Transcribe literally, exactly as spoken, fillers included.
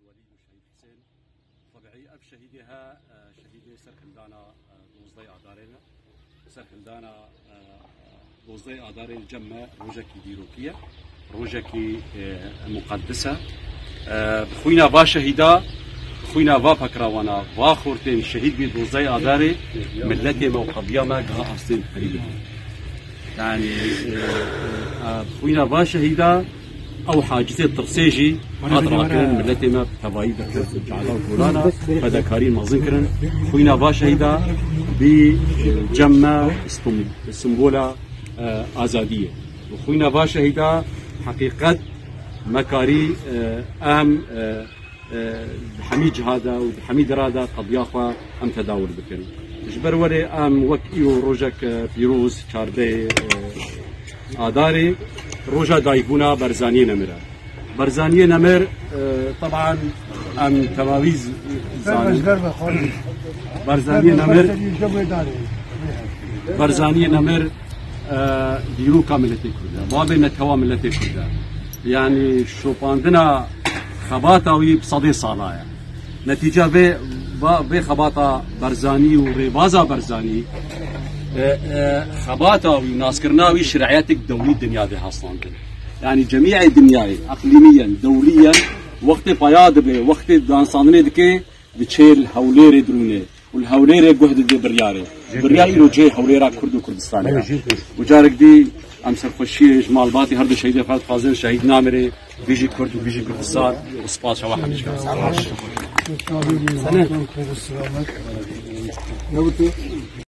Welîd û Şehîd Husên. Tebîî ev şehîdê he, e, şehîdê serhildana, e, dozdeh Adarê ne. Serhildana, e, dozdeh Adarê li cem me rojekî dîrokî ye. Rojekî, e, muqedis e. E, bi xwîna va şehîda, bi xwîna va pekrawana, va xortên şehîd bî dozdeh Adarê, miletê me û qediya me giha astên herî din. Yani, e, e, e, bi xwîna va şehîda ew hacizê tirsê jî hat rakirin, miletê me tevayî derket cehda û kolana, fedakarî mezin kirin. Xwîna va şehîda bî, e, cem me stim-, simbola, e, azadiyê. Û xwîna va şehîda heqîqet me karî, e, em, e, e, di hemî ciha de û di hemî dera de qediya xwe em tedawul bikin. Ji ber werê em wek îro rojek, e, pîroz, çardeh, e, Adarê, roja dayikbûna Barzaniyê Nemir e. Barzaniyê Nemir, e, teban em temawî z-, zanin. Barzaniyê Nemir, Barzaniyê Nemir, e, dîroka miletê Kurd e, bavê netewa miletê Kurd e. Yani şopandina xebata wî bi sedê sala ye. Netîca vê, va-, vê xebata Barzanî û rêbaza Barzanî, e, e, xebata wî û naskirina wî şir'iyetek dewlî dinya dê hesnandin. Yani cemîê dinyayê, eqlîmiyen, dewlîyen, wextê peya dibe, wextê danûstandinê dike, diçe li Hewlêrê dirûne. Û li Hewlêrê guh dide biryarê. Biryar îro cihê Hewlêra Kurd û Kurdistanê ye. Û carek dî em serxweşiyê ji malbatê her du şehîdê xwe dixwazin, şehîd namire, bijî Kurd û bijî Kurdistan û spas ji we hemî dikin. Selamet. Ne bu tu?